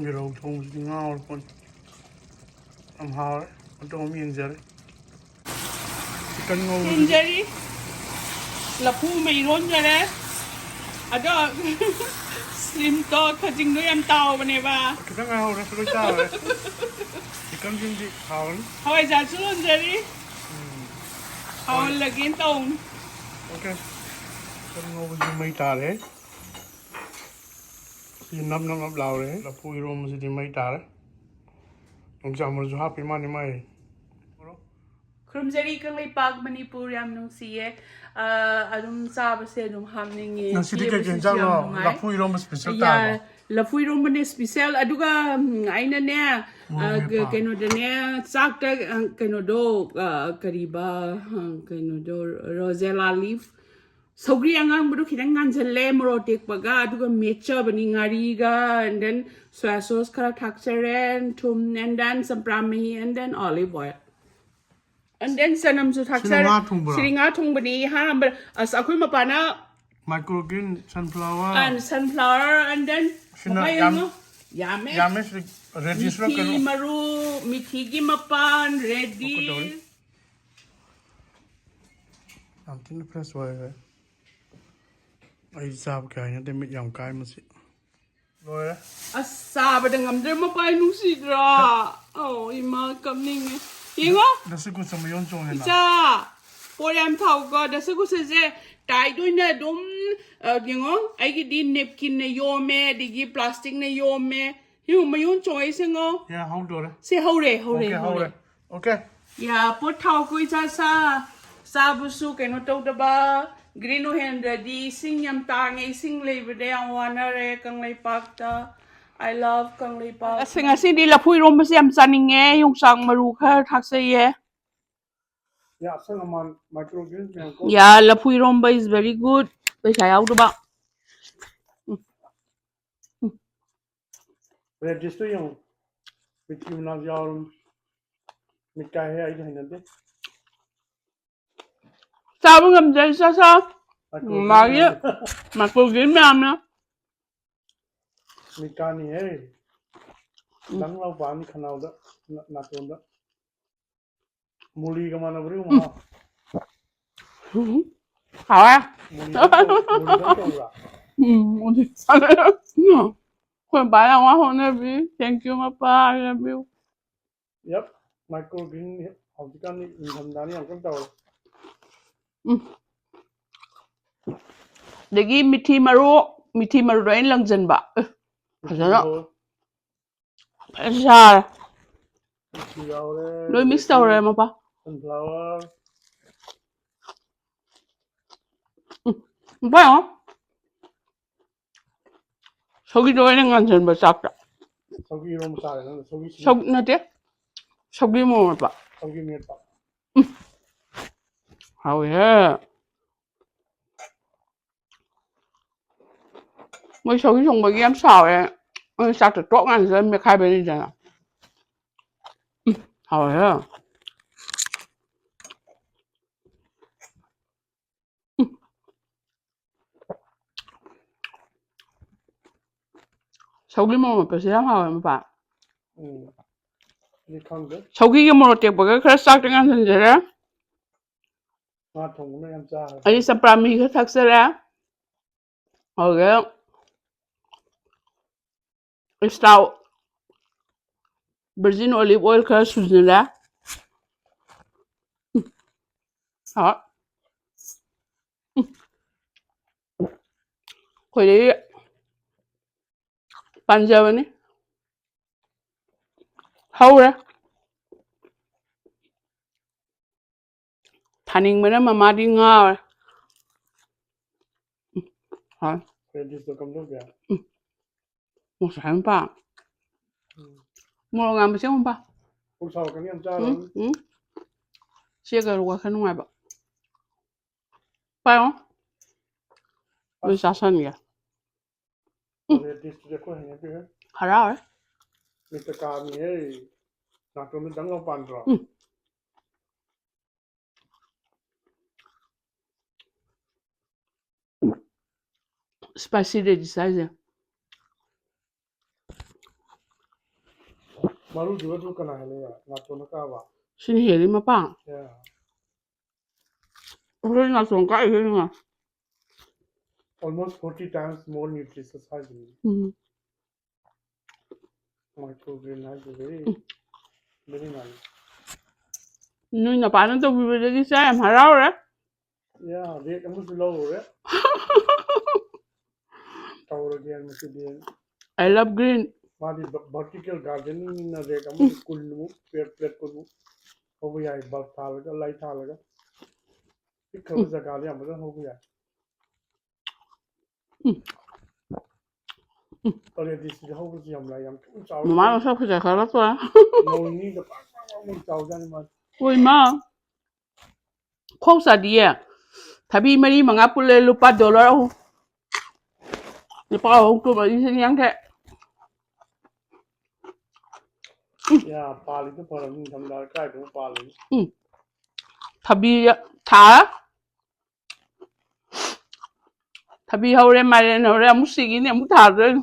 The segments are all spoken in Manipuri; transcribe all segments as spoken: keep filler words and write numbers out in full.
ꯒꯤ ꯔꯧ ꯊꯣꯡꯕꯁꯤꯗꯤ ꯉꯥꯎꯔ ꯄꯣꯠꯅꯤ꯫ ꯌꯥꯝ ꯍꯥꯎꯔꯦ꯫ ꯑꯗꯣꯝ ꯌꯦꯡꯖꯔꯦ꯫ ꯆꯤꯀꯟ ꯉꯧꯕꯁꯤꯗꯤ ꯌꯦꯡꯖꯔꯤ꯫ ꯂꯐꯨ ꯑꯃ ꯏꯔꯣꯟꯖꯔꯦ꯫ ꯑꯗꯣ ꯁ꯭ꯔꯤꯝꯇꯣ ꯈꯖꯤꯡꯗꯣ ꯌꯥꯝ ꯇꯥꯎꯕꯅꯦꯕ꯫ ꯈꯤꯇꯪ ꯉꯥꯏꯍꯧꯔꯦ, ꯂꯣꯏ ꯆꯥꯔꯦ꯫ ꯆꯤꯀꯟꯁꯤꯡꯗꯤ ꯍꯥꯎꯔꯅꯤ꯫ ꯍꯋꯥꯏꯖꯥꯔꯁꯨ ꯂꯣꯟꯖꯔꯤ꯫ ꯎꯝ꯫ ꯍꯥꯎꯍꯜꯂꯒꯦꯅ ꯇꯧꯕꯅꯤ꯫ ꯑꯣꯀꯦ꯫ ꯆꯤꯀꯟ ꯉꯧꯕꯁꯤ ꯃꯩ ꯇꯥꯔꯦ꯫ ꯁꯤ ꯅꯞ ꯅꯞ ꯅꯞ ꯂꯥꯎꯔꯦ꯫ ꯂꯐꯨ ꯏꯔꯣꯝꯕꯁꯤꯗꯤ ꯃꯩ ꯇꯥꯔꯦ꯫ ꯌꯣꯡꯆꯥꯛ ꯃꯔꯨꯁꯨ ꯍꯥꯞꯄꯤ ꯃꯥꯅꯤ ꯃꯥꯏ꯫ ꯈꯨꯔꯨꯝꯖꯔꯤ ꯀꯪꯂꯩꯄꯥꯛ ꯃꯅꯤꯄꯨꯔ, ꯌꯥꯝ ꯅꯨꯡꯁꯤꯌꯦ꯫ ꯑ, ꯑꯗꯨꯝ ꯆꯥꯕꯁꯦ ꯑꯗꯨꯝ ꯍꯥꯞꯅꯤꯡꯉꯦ꯫ ꯉꯁꯤꯗꯤ ꯀꯩ ꯀꯩ ꯄꯦꯕꯁꯤꯁꯨ ꯌꯥꯝ ꯏꯟꯖꯥꯡꯅꯣ? ꯅꯨꯡꯉꯥꯏ꯫ ꯂꯐꯨ ꯏꯔꯣꯝꯕ special ꯌꯥ, ꯇꯥꯔꯕꯣ? ꯂꯐꯨ ꯏꯔꯣꯝꯕꯅꯦ special꯫ ꯑꯗꯨꯒ, ꯎꯝ, ꯑꯩꯅꯅꯦ, ꯃꯣꯔꯣꯛ ꯑ, ꯃꯦꯠꯄ꯫ ꯀꯩꯅꯣꯗꯅꯦ, ꯆꯥꯛꯇ, ꯑ, ꯀꯩꯅꯣꯗꯣ, ꯑ, ꯀꯔꯤꯕ, ꯑ, ꯀꯩꯅꯣꯗꯣ, rosella leaf, ꯁꯧꯒ꯭ꯔꯤ ꯑꯉꯥꯡꯕꯗꯣ ꯈꯤꯇꯪ ꯉꯥꯟꯁꯤꯜꯂꯦ ꯃꯣꯔꯣꯛ ꯑꯇꯦꯛꯄꯒ, ꯑꯗꯨꯒ ꯃꯦꯠꯆꯕꯅꯤ ꯉꯥꯔꯤꯒ, and then soya sauce ꯈꯔ ꯊꯥꯛꯆꯔꯦ, ꯊꯨꯝ, and then ꯆꯝꯄ꯭ꯔꯥ ꯃꯍꯤ, and then olive oil꯫ And then ꯆꯅꯝꯁꯨ ꯁꯤꯅ ꯊꯥꯛꯆꯔꯦ꯫ ꯉꯥ ꯊꯣꯡꯕꯔꯣ? ꯁꯤꯗꯤ ꯉꯥ ꯊꯣꯡꯕꯅꯤ, ꯑꯍꯥꯟꯕ꯫ ꯑꯁ, ꯑꯩꯈꯣꯏ ꯃꯄꯥꯅ microgreen, sunflower꯫ And sunflower, and then ꯁꯤꯅ ꯃꯈꯥ ꯌꯥꯝ ꯌꯦꯡꯉꯨ꯫ ꯌꯥꯝꯃꯦ꯫ ꯌꯥꯝꯃꯦ, ꯁꯤ radish ꯔꯣ ꯃꯤꯊꯤ ꯀꯩꯅꯣ? ꯃꯔꯨ, ꯃꯤꯊꯤꯒꯤ ꯃꯄꯥꯟ, radish꯫ ꯀꯩꯗꯧꯔꯤ? ꯌꯥꯝ ꯊꯤꯅ fresh ꯑꯣꯏꯔꯦ꯫ ꯑꯩ ꯆꯥꯕ ꯀꯌꯥ ꯍꯩꯅꯗꯦ, ꯃꯤꯠ ꯌꯥꯝ ꯀꯥꯏ ꯃꯁꯤ꯫ ꯂꯣꯏꯔꯦ꯫ ꯑꯁ, ꯆꯥꯕꯗ ꯉꯝꯗ꯭ꯔꯦ, ꯃꯄꯥꯏ ꯅꯨꯡꯁꯤꯗ꯭ꯔꯥ? ꯑꯧ, ꯏꯃꯥ, ꯀꯞꯅꯤꯡꯉꯦ꯫ ꯌꯦꯡꯉꯣ꯫ ꯗꯁꯀꯨꯁ ꯃꯌꯣꯟ ꯆꯣꯡꯉꯦꯅ꯫ ꯏꯆꯥ, ꯄꯣꯠ ꯌꯥꯝ ꯊꯥꯎꯀꯣ꯫ ꯗꯁꯀꯨꯁꯁꯦ tight ꯑꯣꯏꯅ ꯑꯗꯨꯝ, ꯑ, ꯌꯦꯡꯉꯣ, ꯑꯩꯒꯤꯗꯤ napkinꯅ ꯌꯣꯝꯃꯦ, ꯑꯗꯒꯤ plasticꯅ ꯌꯣꯝꯃꯦ꯫ ꯌꯦꯡꯉꯣ, ꯃꯌꯣꯟ ꯆꯣꯡꯉꯛꯏꯁꯦ ꯉꯣ꯫ ꯌꯥ, ꯍꯧꯗꯣꯔꯦ꯫ ꯁꯦ ꯍꯧꯔꯦ, ꯍꯧꯔꯦ, OK, ꯍꯧꯔꯦ꯫ ꯍꯧꯔꯦ꯫ OK꯫ ꯌꯥ, ꯄꯣꯠ ꯊꯥꯎ ꯀꯣꯏ ꯆꯥ ꯆꯥ, ꯆꯥꯕꯁꯨ ꯀꯩꯅꯣ ꯇꯧꯗꯕ, green ꯑꯣꯏꯍꯟꯗ꯭ꯔꯗꯤ ꯏꯁꯤꯡ ꯌꯥꯝ ꯇꯥꯡꯉꯦ, ꯏꯁꯤꯡ ꯂꯩꯕꯗ ꯌꯥꯝ ꯋꯥꯅꯔꯦ ꯀꯪꯂꯩꯄꯥꯛꯇ꯫ I love Kangleipak. ꯑꯁ, ꯉꯁꯤꯗꯤ ꯂꯐꯨ ꯏꯔꯣꯝꯕꯁꯦ ꯌꯥꯝ ꯆꯥꯅꯤꯡꯉꯦ, ꯌꯣꯡꯆꯥꯛ ꯃꯔꯨ ꯈꯔ ꯊꯥꯛꯆꯩꯌꯦ꯫ ꯌꯥ, ꯑꯁꯪ ꯑꯃꯥꯟ microgreen ꯃꯌꯥꯝ ꯀꯣ꯫ ꯌꯥ, ꯂꯐꯨ ꯏꯔꯣꯝꯕ is very good꯫ ꯄꯩꯁꯥ ꯌꯥꯎꯗꯕ꯫ ꯎꯝ꯫ ꯎꯝ꯫ Radishꯇꯣ ꯌꯦꯡꯉꯨ꯫ ꯃꯤꯊꯤ ꯃꯅꯥꯁꯨ ꯌꯥꯎꯔꯝ-, ꯃꯤꯠ ꯀꯥꯏꯍꯦ, ꯑꯩꯗꯤ ꯍꯩꯅꯗꯦ꯫ ꯆꯥꯕ ꯉꯝꯗꯦ, ꯁꯥ ꯁꯥ꯫ Microgreen ꯃꯥꯒꯤ ꯃꯌꯥꯝ꯫ Microgreen ꯃꯌꯥꯝꯅ꯫ ꯃꯤꯠ ꯀꯥꯅꯤꯍꯦ꯫ ꯅꯪ ꯂꯥꯎ ꯄꯥꯅꯤ ꯈꯅꯥꯎꯗ, ꯅ-, ꯅꯥꯇꯣꯟꯗ꯫ ꯃꯨꯂꯤꯒ ꯃꯥꯟꯅꯕ꯭ꯔꯥ ꯌꯦꯡꯉꯨ ꯎꯝ꯫ ꯃꯍꯥꯎ꯫ ꯍꯥꯎꯋꯦ꯫ ꯃꯨꯂꯤꯗꯧ ꯇꯧ-, ꯃꯨꯂꯤꯗꯧ ꯇꯧꯕ꯭ꯔꯥ? ꯎꯝ, ꯃꯨꯂꯤ ꯆꯥꯅꯩ꯫ ꯎꯝ꯫ ꯑꯩꯈꯣꯏ ꯕꯥ ꯌꯥꯝ ꯋꯥ ꯍꯣꯠꯅꯕꯤ꯫ Thank you, ꯃꯄꯥ, I love you꯫ Yep, microgreen ꯍꯧꯖꯤꯛꯀꯥꯟꯗꯤ ꯏꯪꯊꯝꯊꯥꯅꯤ ꯌꯥꯝ ꯀꯟꯅ ꯇꯧꯔꯦ꯫ ꯎꯝ꯫ ꯑꯗꯒꯤ ꯃꯤꯊꯤ ꯃꯔꯨ, ꯃꯤꯊꯤ ꯃꯔꯨꯗꯣ ꯑꯩꯅ ꯂꯪꯁꯤꯟꯕ꯫ ꯑꯦ, ꯐꯖꯅ꯫ ꯃꯤꯊꯤ ꯃꯔꯨ꯫ ꯐꯖꯅ ꯆꯥꯔꯦ꯫ ꯃꯤꯊꯤ ꯌꯥꯎꯔꯦ, ꯂꯣꯏ mix ꯑꯗꯒꯤ ꯇꯧꯔꯦ, ꯃꯄꯥ꯫ Sunflower꯫ ꯎꯝ, ꯃꯄꯥ ꯌꯦꯡꯉꯣ꯫ ꯁꯧꯒ꯭ꯔꯤꯗꯣ ꯑꯩꯅ ꯉꯥꯟꯁꯤꯟꯕ ꯆꯥꯛꯇ꯫ ꯁꯧꯒ꯭ꯔꯤ ꯏꯔꯣꯝꯕ ꯆꯥꯔꯦ ꯅꯪꯅ, ꯁꯧꯒ꯭ꯔꯤ ꯁꯤꯡꯖꯨ꯫ ꯁꯧ-, ꯅꯠꯇꯦ꯫ ꯁꯧꯒ꯭ꯔꯤ ꯃꯣꯔꯣꯛ ꯃꯦꯠꯄ꯫ ꯁꯧꯒ꯭ꯔꯤ ꯃꯦꯠꯄ꯫ ꯎꯝ꯫ ꯍꯥꯎꯋꯦꯍꯦ꯫ ꯃꯣꯏ ꯁꯧꯒ꯭ꯔꯤ ꯊꯣꯡꯕꯒꯤ ꯌꯥꯝ ꯁꯥꯎꯋꯦ꯫ ꯃꯣꯏ ꯆꯥꯛꯇ ꯇꯣꯛ ꯉꯥꯟꯁꯤꯜꯂ ꯃꯦꯠꯈꯥꯏꯕꯅꯤꯗꯅ꯫ ꯎꯝ, ꯍꯥꯎꯋꯦꯍꯦ꯫ ꯎꯝ꯫ ꯁꯧꯒ꯭ꯔꯤ ꯃꯣꯔꯣꯛ ꯃꯦꯠꯄꯁꯦ ꯌꯥꯝ ꯍꯥꯎꯋꯦ, ꯃꯄꯥ꯫ ꯎꯝ꯫ ꯑꯩꯗꯤ ꯈꯪꯗꯦ꯫ ꯁꯧꯒ꯭ꯔꯤꯒ ꯃꯣꯔꯣꯛ ꯇꯦꯛꯄꯒ ꯈꯔ ꯆꯥꯛꯇ ꯉꯥꯟꯁꯤꯟꯖꯔꯦ꯫ ꯉꯥ ꯊꯣꯡꯕꯅ ꯌꯥꯝ ꯆꯥꯔꯦ꯫ ꯑꯩꯗꯤ ꯆꯝꯄ꯭ꯔꯥ ꯃꯍꯤ ꯈꯔ ꯊꯛꯆꯔꯦ꯫ ꯑꯗꯨꯒ extra virgin olive oil ꯈꯔ ꯁꯨꯖꯤꯜꯂꯦ꯫ ꯎꯝ꯫ ꯍꯥꯎ꯫ ꯎꯝ꯫ ꯑꯩꯈꯣꯏꯗꯤ ꯄꯥꯟꯖꯕꯅꯤ꯫ ꯍꯧꯔꯦ꯫ ꯊꯥꯅꯤꯡꯕꯅ ꯃꯃꯥꯗꯤ ꯉꯥꯎꯔꯦ꯫ ꯎꯝ, ꯍꯥꯎ꯫ Red juiceꯇꯣ ꯀꯝꯗꯧꯒꯦ? ꯎꯝ꯫ ꯃꯣꯔꯣꯛ ꯁꯥꯏ ꯑꯃ ꯄꯥ-, ꯎꯝ꯫ ꯃꯣꯔꯣꯛ ꯉꯥꯟꯕꯁꯦ ꯑꯃꯨꯛ ꯄꯥ-, ꯄꯨꯛ ꯁꯥꯎꯔꯛꯀꯅꯤ ꯌꯥꯝ ꯎꯝ, ꯆꯥꯔꯨꯔꯅꯨ꯫ ꯎꯝ꯫ ꯆꯦꯒ ꯋꯥꯈꯜ ꯅꯨꯡꯉꯥꯏꯕ꯫ ꯄꯥꯏꯌꯣ꯫ ꯂꯣꯏ ꯑꯁ꯫ ꯆꯥꯁꯟꯒꯦ꯫ ꯎꯝ꯫ Red juiceꯇꯨꯗꯤ ꯑꯩꯈꯣꯏ ꯍꯩꯅꯗꯦꯍꯦ꯫ ꯍꯔꯥꯎꯔꯦ꯫ ꯃꯤꯠꯇ ꯀꯥꯅꯤꯍꯦ꯫ ꯅꯥꯇꯣꯟꯗ ꯗꯪ ꯂꯥꯎ ꯄꯥꯟꯗ꯭ꯔꯣ? ꯎꯝ꯫ Spicy red juice ꯍꯥꯏꯁꯦ꯫ ꯃꯔꯨꯗꯨꯒ ꯑꯗꯨ ꯀꯅꯥ ꯍꯦꯜꯂꯦ? ꯅꯥꯇꯣꯟꯅ ꯀꯥꯕ? ꯁꯤꯅ ꯍꯦꯜꯂꯤ ꯃꯄꯥ꯫ Yeah. ꯑꯩꯈꯣꯏ ꯅꯥꯇꯣꯟ ꯀꯥꯏꯁꯤꯅ Almost forty times more nutritious ꯍꯥꯏꯁꯤꯅꯤ꯫ ꯎꯝ Microgreen ꯍꯥꯏꯁꯤ very, very nice. ꯅꯣꯏ ꯅꯄꯥꯅ ꯇꯧꯕꯤꯕꯗꯒꯤ ꯆꯥ ꯌꯥꯝ ꯍꯔꯥꯎꯔꯦ꯫ Yeah, ꯔꯦꯛ ꯑꯃꯁꯨ ꯂꯧꯔꯨꯔꯦ꯫ ꯇꯧꯔꯒꯦ ꯉꯁꯤꯗꯤ꯫ I love green. ꯃꯥꯗꯤ vertical gardeningꯅꯤꯅ ꯔꯦꯛ ꯑꯃꯗ ꯀꯨꯟꯃꯨꯛ, ꯄ꯭ꯂꯦꯠ ꯄ꯭ꯂꯦꯠ ꯀꯨꯟꯃꯨꯛ ꯍꯧꯕ ꯌꯥꯏ꯫ Bulb ꯊꯥꯜꯂꯒ, light ꯊꯥꯜꯂꯒ꯫ ꯄꯤꯛꯈ꯭ꯔꯕ ꯖꯒꯥꯗ ꯌꯥꯝ ꯐꯖꯅ ꯍꯧꯕ ꯌꯥꯏ꯫ ꯎꯝ꯫ ꯄꯔꯦꯗꯤꯁꯤꯗ ꯍꯧꯕꯁꯤ ꯌꯥꯝ ꯂꯥꯏ, ꯌꯥꯝ ꯊꯨꯅ ꯆꯥꯎꯔꯦ꯫ ꯃꯃꯥ ꯃꯁꯛ ꯐꯖꯈꯠꯂꯛꯇꯣꯔꯦ꯫ ꯅꯣꯡ ꯅꯤꯅꯤꯗ ꯄꯥꯛ ꯄꯥꯛ ꯄꯥꯛ ꯄꯥꯛ ꯆꯥꯎꯖꯥꯠꯅꯤ ꯃꯥꯗꯤ꯫ ꯍꯣꯏ ꯏꯃꯥ꯫ ꯈꯣꯛ ꯆꯥꯗꯤꯌꯦ꯫ ꯊꯕꯤ ꯃꯔꯤ ꯃꯉꯥ ꯄꯨꯜꯂꯦ ꯂꯨꯄꯥ ꯗꯣꯂꯔ ꯑꯍꯨꯝ꯫ ꯂꯨꯄꯥ ꯑꯍꯨꯝ ꯀꯨꯟ ꯃꯔꯤ ꯂꯤꯁꯤꯡ ꯌꯥꯡꯈꯩ꯫ ꯌꯥ, ꯄꯥꯜꯂꯤꯗꯣ ꯐꯔꯕꯅꯤ, ꯅꯤꯡꯊꯝꯊꯥꯗ ꯀꯥꯏꯗꯕꯨ ꯄꯥꯜꯂꯤꯅꯣ? ꯎꯝ꯫ ꯊꯕꯤ ꯊꯥ ꯊꯕꯤ ꯍꯧꯔꯦ, ꯃꯥꯏꯔꯦꯟ ꯍꯧꯔꯦ, ꯑꯃꯨꯛ ꯁꯤꯒꯤꯅꯤ, ꯑꯃꯨꯛ ꯊꯥꯗꯣꯏꯅꯤ꯫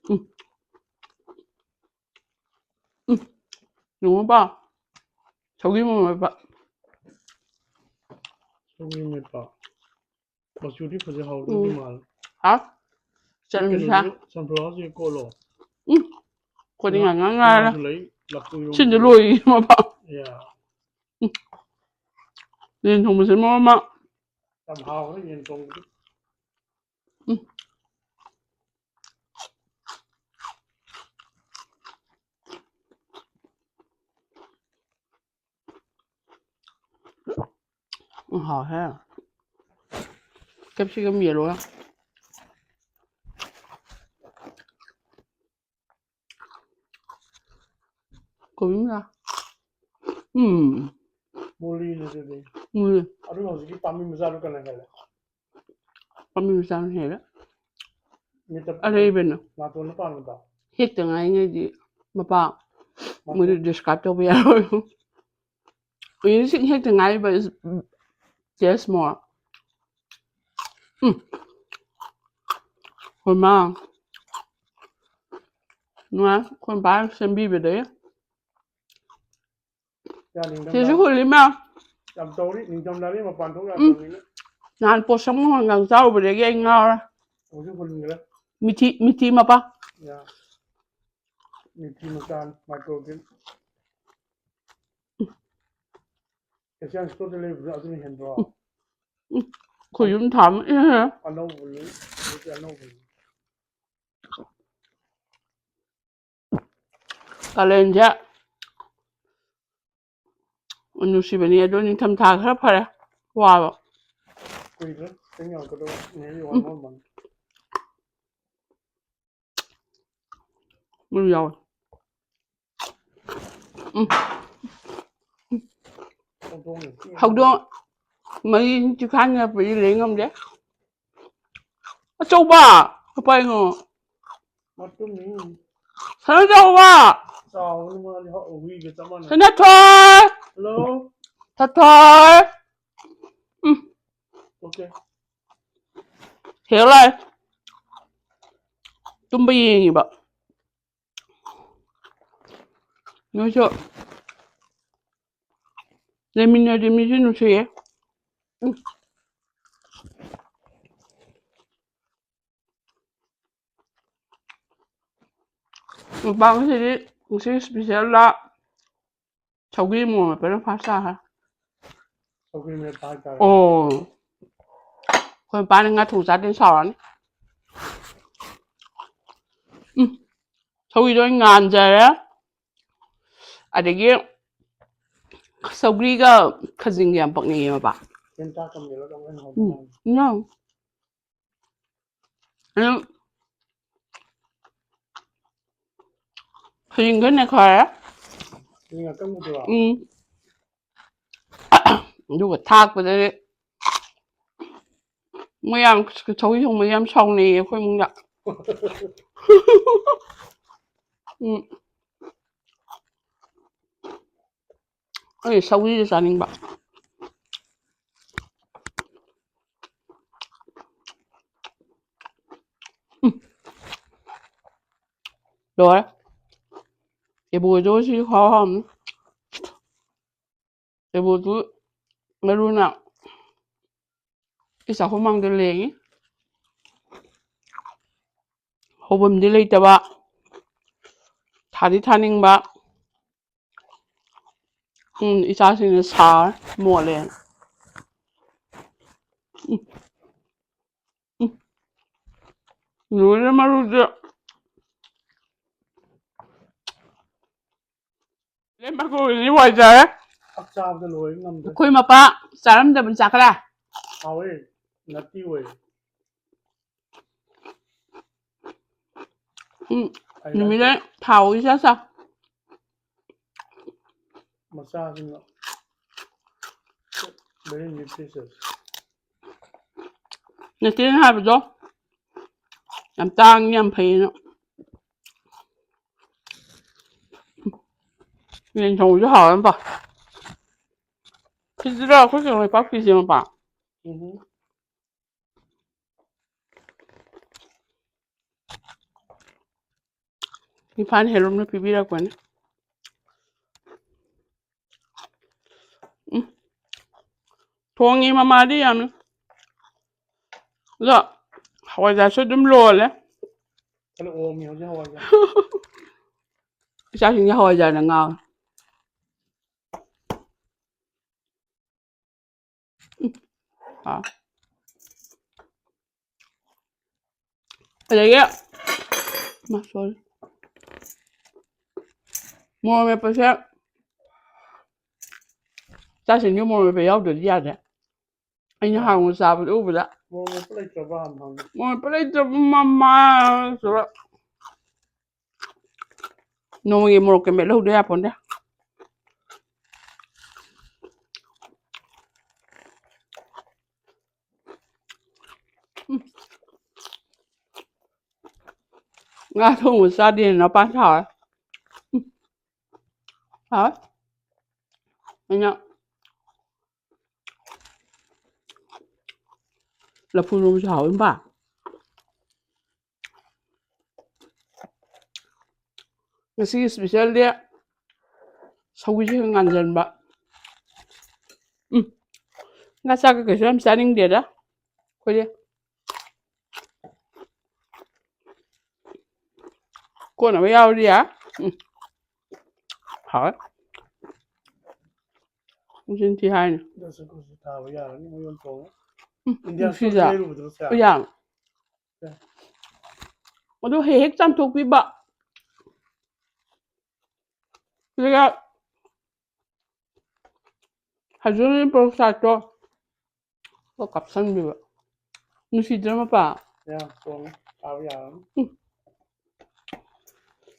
ꯎꯝ꯫ ꯎꯝ꯫ ꯌꯦꯡꯉꯨꯕ꯫ ꯁꯧꯒ꯭ꯔꯤ ꯃꯣꯔꯣꯛ ꯃꯦꯠꯄ꯫ ꯁꯧꯒ꯭ꯔꯤ ꯃꯦꯠꯄ꯫ ꯃꯆꯨꯗꯤ ꯐꯖꯍꯧꯗꯧꯗꯤ ꯎꯝ꯫ ꯃꯥꯜꯂꯦ꯫ ꯍꯥꯎ꯫ ꯆꯠꯂꯁꯤ ꯁꯥ꯫ ꯀꯩꯅꯣꯁꯨ, sunflowerꯁꯨ ꯀꯣꯠꯂꯣ꯫ ꯎꯝ꯫ ꯈꯣꯠꯅꯤꯡꯉꯥꯏ ꯉꯥꯡ ꯉꯥꯏꯔꯦ꯫ ꯉꯥꯁꯨ ꯂꯩ, ꯂꯐꯨ ꯏꯔꯣꯝꯕ꯫ ꯁꯤꯟꯗ ꯂꯣꯏꯔꯤ ꯃꯄꯥ꯫ ꯌꯥ꯫ ꯌꯦꯟ ꯊꯣꯡꯕꯁꯦ ꯃꯔꯣꯟ ꯑꯃ꯫ ꯌꯥꯝ ꯍꯥꯎꯈ꯭ꯔꯦ ꯌꯦꯟ ꯊꯣꯡꯕꯗꯤ꯫ ꯎꯝ꯫ ꯎꯝ, ꯍꯥꯎꯍꯦ꯫ Capsicum yellow꯫ ꯀꯣꯕꯤ ꯃꯅꯥ꯫ ꯎꯝ꯫ ꯃꯨꯂꯤꯅꯦ ꯑꯗꯨꯗꯤ꯫ ꯃꯨꯂꯤ꯫ ꯑꯗꯨꯒ ꯍꯧꯖꯤꯛꯀꯤ ꯄꯥꯝꯕꯤ ꯃꯆꯥꯗꯨ ꯀꯅꯥ ꯍꯦꯜꯂꯦ? ꯄꯥꯝꯕꯤ ꯃꯆꯥꯅ ꯍꯦꯜꯂꯦ꯫ ꯃꯤꯠꯇ ꯑꯔꯩꯕꯅ꯫ ꯅꯥꯇꯣꯟꯗ ꯄꯥꯟꯕꯗꯣ? ꯍꯦꯛꯇ ꯉꯥꯏꯉꯩꯗꯤ ꯃꯄꯥ ꯃꯣꯏꯗ describe ꯇꯧꯕ ꯌꯥꯔꯣꯏ꯫ ꯍꯧꯖꯤꯛ ꯍꯦꯛꯇ ꯉꯥꯏꯔꯤꯕ is taste more. ꯎꯝ꯫ ꯑꯩꯈꯣꯏ ꯃꯥ ꯅꯨꯡꯉꯥꯏ, ꯑꯩꯈꯣꯏ ꯃꯄꯥꯅ ꯁꯦꯝꯕꯤꯕꯗꯒꯤ꯫ ꯌꯥ, ꯅꯤꯡꯊꯝꯊꯥ ꯁꯤꯁꯨ ꯍꯨꯜꯂꯤ ꯃꯌꯥꯝ꯫ ꯌꯥꯝ ꯇꯧꯔꯤ, ꯅꯤꯡꯊꯝꯊꯥꯗꯤ ꯃꯄꯥꯟ ꯊꯣꯛ ꯎꯝ꯫ ꯌꯥꯗꯕꯅꯤꯅ꯫ ꯅꯍꯥꯟ ꯄꯣꯠꯁꯝ ꯍꯪꯒꯥꯝ ꯆꯥꯔꯨꯕꯗꯒꯤ ꯑꯩ ꯉꯥꯎꯔꯦ꯫ ꯍꯧꯖꯤꯛ ꯍꯨꯟꯈ꯭ꯔꯦ꯫ ꯃꯤꯊꯤ, ꯃꯤꯊꯤ ꯃꯄꯥ꯫ ꯌꯥ꯫ ꯃꯤꯊꯤ ꯃꯆꯥ, microwave꯫ ꯑꯦꯁꯤꯌꯥꯟ ꯁ꯭ꯇꯣꯔꯗ ꯂꯩꯕꯗꯣ ꯑꯗꯨꯅ ꯍꯦꯟꯕ꯭ꯔꯣ? ꯎꯝ꯫ ꯈꯣꯏꯌꯨꯝ ꯊꯥꯕ, ꯑꯦ꯫ ꯑꯅꯧꯕꯅꯤ, ꯍꯧꯖꯤꯛꯇꯤ ꯑꯅꯧꯕꯅꯤ꯫ ꯀꯥꯂꯦꯟꯁꯦ ꯅꯨꯡꯁꯤꯕꯅꯤ, ꯑꯗꯣ ꯅꯤꯡꯊꯝꯊꯥ ꯈꯔ ꯐꯔꯦ, ꯋꯥꯕ꯫ ꯀꯨꯏꯗ꯭ꯔꯦ, ꯆꯤꯡ ꯌꯧꯔꯛꯀꯗꯧꯕ, ꯅꯨꯃꯤꯠ ꯎꯝ꯫ ꯋꯥꯠꯍꯧꯔꯝꯃꯅꯤ꯫ ꯃꯔꯨ ꯌꯥꯎꯋꯦ꯫ ꯎꯝ꯫ ꯍꯧꯗꯣꯡ ꯌꯥꯝ ꯆꯤꯛꯑꯦ꯫ ꯍꯧꯗꯣꯡ ꯃꯔꯤ ꯆꯤꯛꯈꯥꯏꯅꯔꯛꯄꯗꯤ ꯂꯩ ꯉꯝꯗꯦ꯫ ꯑꯆꯧꯕ! ꯀꯄꯥꯏꯅꯣ? ꯃꯇꯨꯝꯅꯤ꯫ ꯁꯅꯥꯊꯣꯏ! ꯆꯥꯎꯕꯅꯤ ꯃꯥꯗꯤ, ꯍ-, ꯍꯨꯏꯒ ꯆꯞ ꯃꯥꯟꯅꯩ꯫ ꯁꯅꯥꯊꯣꯏ! ꯍꯜꯂꯣ? ꯁꯅꯥꯊꯣꯏ! ꯎꯝ꯫ ꯑꯣꯀꯦ꯫ ꯍꯦꯔꯣ ꯂꯥꯛꯑꯦ꯫ ꯇꯨꯝꯕ ꯌꯦꯡꯉꯤꯕ꯫ ꯅꯣꯏꯁꯨ ꯂꯩꯃꯤꯟꯅꯔꯗꯤ ꯃꯤꯁꯨ ꯅꯨꯡꯁꯤꯌꯦ꯫ ꯎꯝ꯫ ꯃꯨꯛꯕꯥꯡꯁꯤꯗꯤ ꯉꯁꯤ special ꯂ ꯁꯧꯒ꯭ꯔꯤ ꯃꯣꯔꯣꯛ ꯃꯦꯠꯄꯅ ꯐꯥꯔꯁ ꯇꯥꯈ꯭ꯔꯦ꯫ ꯁꯧꯒ꯭ꯔꯤ ꯃꯦꯠꯄ ꯍꯥꯏꯇꯥꯔꯦ꯫ ꯑꯣ꯫ ꯑꯩꯈꯣꯏ ꯃꯄꯥꯅ ꯉꯥ ꯊꯣꯡ ꯆꯥꯗꯦꯅ ꯁꯥꯎꯔꯅꯤ꯫ ꯎꯝ꯫ ꯁꯧꯒ꯭ꯔꯤꯗꯣ ꯑꯣꯏꯅ ꯉꯥꯟꯖꯔꯦ꯫ ꯑꯗꯒꯤ ꯁꯧꯒ꯭ꯔꯤꯒ ꯈꯖꯤꯡꯒ ꯌꯥꯝ ꯄꯛꯅꯩꯌꯦ ꯃꯄꯥ꯫ ꯆꯦꯡ ꯆꯥꯛ ꯀꯝꯕꯤꯔꯣ ꯇꯧꯕ ꯑꯩꯅ ꯎꯝ꯫ ꯍꯧꯕ꯫ ꯅꯣ꯫ ꯑꯗꯨꯝ ꯈꯖꯤꯡ ꯈꯔ ꯅꯦꯠꯈꯥꯏꯔꯦ꯫ ꯈꯖꯤꯡ ꯑꯀꯪꯕꯗꯨꯔꯣ? ꯎꯝ꯫ ꯑꯗꯨꯒ ꯊꯥꯛꯄꯗꯗꯤ ꯃꯣꯏ ꯌꯥꯝ ꯁꯧꯒ꯭ꯔꯤ ꯊꯣꯡꯕꯁꯦ ꯌꯥꯝ ꯁꯥꯎꯅꯩꯌꯦ ꯑꯩꯈꯣꯏ ꯏꯃꯨꯡꯗ꯫ ꯎꯝ꯫ ꯑꯩ ꯁꯧꯒ꯭ꯔꯤꯁꯦ ꯆꯥꯅꯤꯡꯕ꯫ ꯂꯣꯏꯔꯦ꯫ ꯏꯕꯣꯗꯣ ꯁꯤ ꯈꯨꯍꯥꯎ ꯑꯃꯅꯤ꯫ ꯏꯕꯣꯗꯨ ꯃꯔꯨꯅ ꯏꯁ ꯆꯥꯛꯈꯨꯝ ꯃꯥꯡꯗ ꯂꯦꯡꯉꯤ꯫ ꯍꯧꯐꯝꯗꯤ ꯂꯩꯇꯕ, ꯊꯥꯗꯤ ꯊꯥꯅꯤꯡꯕ꯫ ꯎꯝ, ꯏꯆꯥꯁꯤꯡꯅ ꯁꯥꯔ ꯃꯣꯠꯂꯦꯅ꯫ ꯎꯝ, ꯎꯝ꯫ ꯂꯣꯏꯔꯦ ꯃꯔꯨꯁꯦ꯫ ꯂꯦꯝꯕ ꯀꯧꯔꯤꯅꯤ ꯋꯥꯏꯖꯔꯦ꯫ ꯆꯥꯛ ꯆꯥꯕꯗ ꯂꯣꯏ ꯉꯝꯗ꯭ꯔꯦ꯫ ꯑꯩꯈꯣꯏ ꯃꯄꯥ ꯆꯥꯔꯝꯗꯕꯅꯤ ꯆꯥꯛ ꯈꯔ꯫ ꯍꯥꯎꯋꯦ, ꯅꯠꯇꯤ ꯑꯣꯏ꯫ ꯎꯝ, ꯑꯩ ꯅꯨꯃꯤꯠ ꯂꯩ ꯊꯥꯎ ꯏꯆꯥ ꯆꯥ꯫ ꯃꯆꯥꯁꯤꯡꯅ very nutritious꯫ ꯅꯆꯦꯅ ꯍꯥꯏꯕꯗꯣ ꯌꯥꯝ ꯇꯥꯡꯉꯤ, ꯌꯥꯝ ꯐꯩꯌꯦꯅ꯫ ꯌꯦꯟ ꯊꯣꯡꯕꯁꯨ ꯍꯥꯎꯋꯦ, ꯃꯄꯥ꯫ ꯁꯤꯁꯤꯔꯣ ꯑꯩꯈꯣꯏ ꯀꯩꯅꯣ ꯂꯩꯄꯥꯛꯄꯤꯁꯦ, ꯃꯄꯥ? ꯎꯝ꯫ ꯏꯝꯐꯥꯜ ꯍꯦꯔꯣꯝꯅ ꯄꯤꯕꯤꯔꯛꯄꯅꯤ꯫ ꯎꯝ꯫ ꯊꯣꯡꯉꯤ ꯃꯃꯥꯗꯤ ꯌꯥꯝꯅ꯫ ꯑꯗꯣ ꯍꯋꯥꯏꯖꯥꯔꯁꯨ ꯑꯗꯨꯝ ꯂꯣꯜꯂꯦ꯫ ꯀꯩꯅꯣ ꯑꯣꯝꯃꯤ ꯍꯧꯖꯤꯛ ꯍꯋꯥꯏꯖꯥꯔ꯫ ꯏꯆꯥꯁꯤꯡꯁꯦ ꯍꯋꯥꯏꯖꯥꯔꯅ ꯉꯥꯎꯔꯦ꯫ ꯎꯝ꯫ ꯑꯥ꯫ ꯑꯗꯒꯤ, ꯃꯥ, sorry꯫ ꯃꯣꯔꯣꯛ ꯃꯦꯠꯄꯁꯦ ꯏꯆꯥꯁꯤꯡꯁꯨ ꯃꯣꯔꯣꯛ ꯃꯦꯠꯄ ꯌꯥꯎꯗ꯭ꯔꯗꯤ ꯌꯥꯗꯦ꯫ ꯑꯩꯅ ꯍꯥꯎꯅ ꯆꯥꯕꯗꯣ ꯎꯕꯗ꯫ ꯃꯣꯔꯣꯛ ꯃꯦꯠꯄ ꯂꯩꯇ꯭ꯔꯕ ꯍꯪꯉꯤ꯫ ꯃꯣꯔꯣꯛ ꯃꯦꯠꯄ ꯂꯩꯇ꯭ꯔꯕ ꯃꯃꯥ ꯇꯧꯔ꯫ ꯅꯣꯡꯃꯒꯤ ꯃꯣꯔꯣꯛꯀ ꯃꯦꯠꯍꯧꯗ ꯌꯥꯄꯣꯟꯇꯦ꯫ ꯎꯝ꯫ ꯉꯥ ꯊꯣꯡꯕ ꯆꯥꯗꯦꯅ ꯅꯄꯥ ꯁꯥꯎꯔꯦ꯫ ꯎꯝ꯫ ꯍꯥꯎꯋꯦ꯫ ꯑꯩꯅ ꯂꯐꯨ ꯏꯔꯣꯝꯕꯁꯨ ꯍꯥꯎꯋꯦ, ꯏꯝꯕ꯫ ꯉꯁꯤꯒꯤ special ꯗꯤ ꯁꯧꯒ꯭ꯔꯤꯁꯦ ꯈꯔ ꯉꯥꯟꯁꯤꯟꯕ꯫ ꯎꯝ꯫ ꯉꯥ ꯆꯥꯛꯀ ꯀꯩꯁꯨ ꯌꯥꯝ ꯆꯥꯅꯤꯡꯗꯦꯗ ꯑꯩꯈꯣꯏꯗꯤ꯫ ꯀꯣꯟꯅꯕ ꯌꯥꯎꯔꯗꯤ ꯌꯥ꯫ ꯎꯝ꯫ ꯍꯥꯎꯋꯦ꯫ ꯃꯆꯤꯟ ꯊꯤ ꯍꯥꯏꯅꯤ꯫ ꯗꯁꯀꯨꯁ ꯊꯥꯕ ꯌꯥꯔꯅꯤ, ꯃꯌꯣꯟ ꯊꯣꯡꯉꯦ꯫ ꯎꯝ, ꯏꯟꯗꯤꯌꯥ ꯅꯨꯡꯁꯤꯗ꯫ ꯁꯣꯁ ꯂꯩꯔꯨꯕꯗꯨꯔꯣ ꯁꯦ? ꯌꯥꯝ꯫ ꯁꯦ꯫ ꯑꯗꯨ ꯍꯦꯛ ꯍꯦꯛ ꯆꯥꯝꯊꯣꯛꯄꯤꯕ꯫ ꯑꯗꯨꯒ ꯍꯧꯖꯤꯛ ꯄꯣꯔꯣꯛ ꯁꯥꯛꯇꯣ ꯀꯥꯞꯁꯟꯕꯤꯕ꯫ ꯅꯨꯡꯁꯤꯗ꯭ꯔ ꯃꯄꯥ? ꯌꯥꯝ ꯊꯣꯡꯉꯦ꯫ ꯆꯥꯕ ꯌꯥꯔꯅꯤ꯫ ꯎꯝ꯫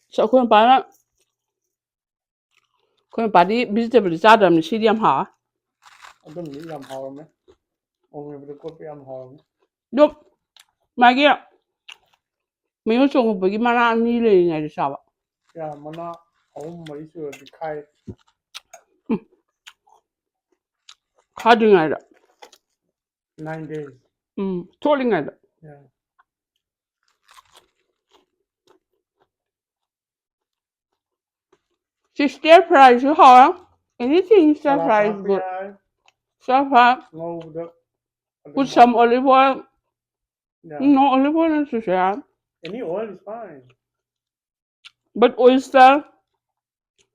ꯑꯁ, ꯑꯩꯈꯣꯏ ꯃꯄꯥꯅ ꯑꯩꯈꯣꯏ ꯃꯄꯥꯗꯤ vegetable ꯆꯥꯗꯕꯅꯤ, ꯁꯤꯗꯤ ꯌꯥꯝ ꯍꯥꯎꯋꯦ꯫ ꯑꯗꯨꯝꯗꯤ ꯌꯥꯝ ꯍꯥꯎꯔꯝꯃꯦ꯫ ꯑꯣ, ꯃꯦꯕꯗ ꯀꯣꯠꯄ ꯌꯥꯝ ꯍꯥꯎꯔꯝꯃꯦ꯫ ꯑꯗꯣ ꯃꯥꯒꯤ ꯃꯌꯣꯟ ꯆꯣꯡꯉꯛꯄꯒꯤ ꯃꯅꯥ ꯑꯅꯤ ꯂꯩꯔꯤꯉꯩꯗ ꯆꯥꯕ꯫ ꯌꯥ, ꯃꯅꯥ ꯑꯍꯨꯝ ꯃꯔꯤ ꯁꯨꯔꯗꯤ ꯈꯥꯏ꯫ ꯎꯝ꯫ ꯈꯥꯗ꯭ꯔꯤꯉꯩꯗ꯫ Nine days꯫ ꯎꯝ, ꯊꯣꯛꯂꯤꯉꯩꯗ꯫ ꯌꯥ꯫ ꯁꯤ stir fry ꯁꯨ ꯍꯥꯎꯔꯦ꯫ Anything stir fry is good꯫ Stir fry꯫ ꯉꯧꯕꯗ ꯑꯗꯨꯝ put some olive oil꯫ Yeah. No, olive oil ꯅꯠꯇ꯭ꯔꯁꯨ ꯌꯥꯏ꯫ Any oil is fine. But oyster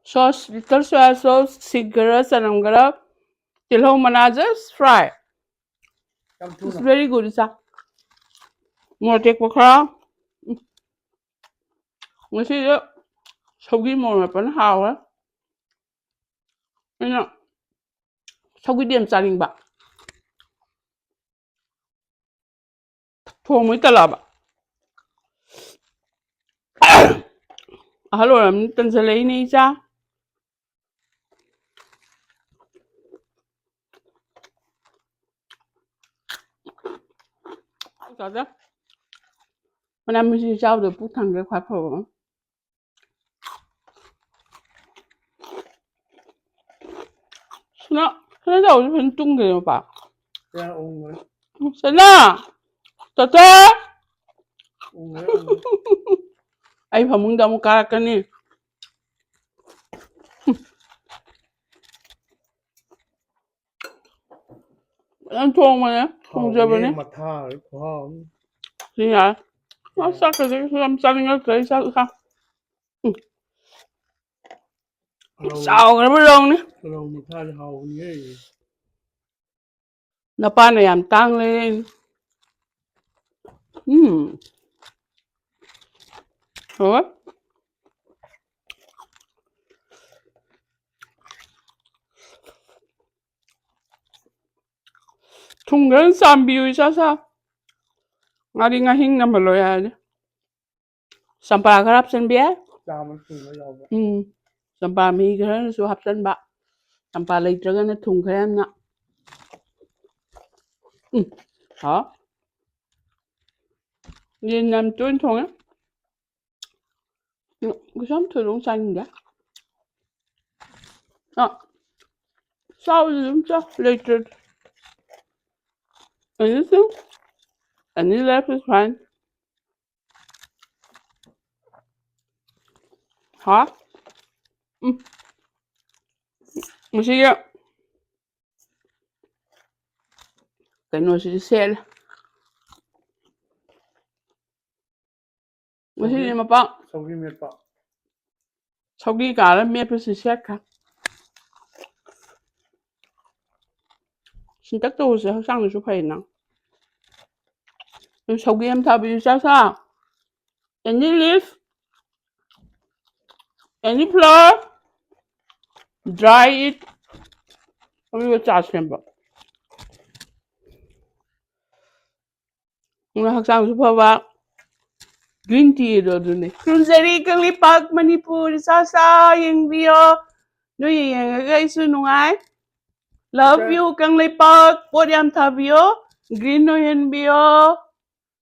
sauce, little soya sauce, ꯁꯤꯡ ꯈꯔ, ꯆꯅꯝ ꯈꯔ, ꯇꯤꯜꯍꯧ ꯃꯅꯥ, just fry꯫ ꯌꯥꯝ ꯊꯨꯅ꯫ It's very good, ꯏꯆꯥ꯫ ꯃꯣꯔꯣꯛ ꯑꯇꯦꯛꯄ ꯈꯔ꯫ ꯎꯝ꯫ ꯉꯁꯤꯗꯤ ꯁꯧꯒ꯭ꯔꯤ ꯃꯣꯔꯣꯛ ꯃꯦꯠꯄꯅ ꯍꯥꯎꯔꯦ꯫ ꯑꯩꯅ ꯁꯧꯒ꯭ꯔꯤꯗꯤ ꯌꯥꯝ ꯆꯥꯅꯤꯡꯕ꯫ ꯊꯣꯡꯕꯩ ꯇꯜꯂꯛꯑꯕ꯫ ꯑꯍꯜ ꯑꯣꯏꯔꯕꯅꯤꯅ ꯇꯟꯁꯤꯜꯂꯛꯏꯅꯦ, ꯏꯆꯥ꯫ ꯆꯥꯗꯦ꯫ ꯃꯅꯥ ꯃꯁꯤꯡ ꯆꯥꯕꯗ ꯄꯨꯛ ꯊꯟꯕ ꯈ꯭ꯋꯥꯏ ꯐꯕ꯫ ꯁꯅꯥ, ꯁꯅꯥꯖꯥꯎꯕꯁꯨ ꯐꯖꯅ ꯇꯨꯝꯈ꯭ꯔꯦ, ꯃꯄꯥ꯫ ꯁꯅꯥ ꯎꯪꯈ꯭ꯔꯦ꯫ ꯁꯅꯥ! ꯇꯣꯇꯣ! ꯎꯪꯈ꯭ꯔꯦ, ꯎꯪꯈ꯭ꯔꯦ꯫ ꯑꯩ ꯐꯃꯨꯡꯗ ꯑꯃꯨꯛ ꯀꯥꯔꯛꯀꯅꯤ꯫ ꯐꯖꯅ ꯊꯣꯡꯕꯅꯦ, ꯊꯣꯡꯖꯕꯅꯦ꯫ ꯍꯥꯎꯕꯅꯦ, ꯃꯊꯥ ꯈꯨꯍꯥꯎ ꯑꯃ꯫ ꯁꯤ ꯌꯥꯔꯦ꯫ ꯑꯁ, ꯆꯥꯛꯀꯁꯦ ꯀꯩꯁꯨ ꯌꯥꯝ ꯆꯥꯅꯤꯡꯉꯛꯇ꯭ꯔꯦ, ꯏꯁꯥ, ꯏꯁꯥ꯫ ꯎꯝ꯫ ꯔꯧ-, ꯆꯥꯎꯈ꯭ꯔꯕ ꯔꯧꯅꯤ꯫ ꯔꯧ ꯃꯊꯥꯁꯦ ꯍꯥꯎꯕꯅꯤꯍꯦ꯫ ꯅꯄꯥꯅ ꯌꯥꯝ ꯇꯥꯡ ꯂꯩꯔꯛꯏꯅꯤ꯫ ꯎꯝ꯫ ꯍꯣꯏ꯫ ꯊꯨꯝ ꯈꯔ ꯆꯥꯝꯕꯤꯌꯨ, ꯏꯆꯥ ꯁꯥ꯫ ꯉꯥꯔꯤ ꯉꯥꯍꯤꯡ ꯅꯝꯍꯜꯂꯣ ꯌꯥꯔꯅꯤ꯫ ꯆꯝꯄ꯭ꯔꯥ ꯈꯔ ꯍꯥꯞꯆꯤꯟꯕ ꯌꯥꯏ꯫ ꯆꯥꯃ ꯊꯨꯝ ꯈꯔ ꯌꯥꯎꯕ꯫ ꯎꯝ꯫ ꯆꯝꯄ꯭ꯔꯥ ꯃꯍꯤ ꯈꯔꯁꯨ ꯍꯥꯞꯆꯤꯟꯕ꯫ ꯆꯝꯄ꯭ꯔꯥ ꯂꯩꯇ꯭ꯔꯒꯅ ꯊꯨꯝ ꯈꯔ ꯌꯥꯝꯅ꯫ ꯎꯝ꯫ ꯍꯥꯎ꯫ ꯌꯦꯟ ꯌꯥꯝ ꯇꯣꯏꯅ ꯊꯣꯡꯉꯦ꯫ ꯎꯝ, ꯀꯩꯁꯨ ꯌꯥꯝ ꯊꯣꯏꯗꯣꯛꯅ ꯆꯥꯅꯤꯡꯗꯦ꯫ ꯑ, ꯆꯥꯕꯗꯤ ꯑꯗꯨꯝ ꯆꯥ, ꯂꯩꯇ꯭ꯔꯗꯤ꯫ Anything, any left is fine. ꯍꯥ? ꯎꯝ꯫ ꯉꯁꯤꯒꯤ ꯀꯩꯅꯣꯁꯤꯗꯤ ꯁꯦꯠꯂꯦ꯫ ꯉꯁꯤꯗꯤ ꯁꯧꯒ꯭ꯔꯤ, ꯃꯄꯥ ꯁꯧꯒ꯭ꯔꯤ ꯃꯦꯠꯄ꯫ ꯁꯧꯒ꯭ꯔꯤ ꯀꯥꯔ ꯃꯦꯠꯄꯁꯤ ꯁꯦꯠꯈ꯭ꯔꯦ꯫ ꯁꯤꯟꯇꯛ ꯇꯧꯕꯁꯦ ꯍꯛꯆꯥꯡꯗꯁꯨ ꯐꯩꯅ꯫ ꯑꯗꯨ ꯁꯧꯒ꯭ꯔꯤ ꯑꯃ ꯊꯥꯕꯤꯌꯨ, ꯏꯆꯥ ꯁꯥ꯫ Any leaf? Any flower? Dry it. ꯑꯗꯨꯒ ꯆꯥ ꯁꯦꯝꯕ꯫ ꯑꯗꯨꯅ ꯍꯛꯆꯥꯡꯁꯨ ꯐꯕ꯫ Green tea ꯑꯗꯣ ꯑꯗꯨꯅꯦ꯫ ꯈꯨꯔꯨꯝꯖꯔꯤ ꯀꯪꯂꯩꯄꯥꯛ ꯃꯅꯤꯄꯨꯔ, ꯏꯆꯥ ꯁꯥ ꯌꯦꯡꯕꯤꯌꯣ꯫ ꯅꯣꯏ ꯌꯦꯡꯉꯒ ꯑꯩꯁꯨ ꯅꯨꯡꯉꯥꯏ꯫ Love you ꯀꯪꯂꯩꯄꯥꯛ, ꯄꯣꯠ ꯌꯥꯝ ꯊꯥꯕꯤꯌꯣ, green ꯑꯣꯏꯍꯟꯕꯤꯌꯣ꯫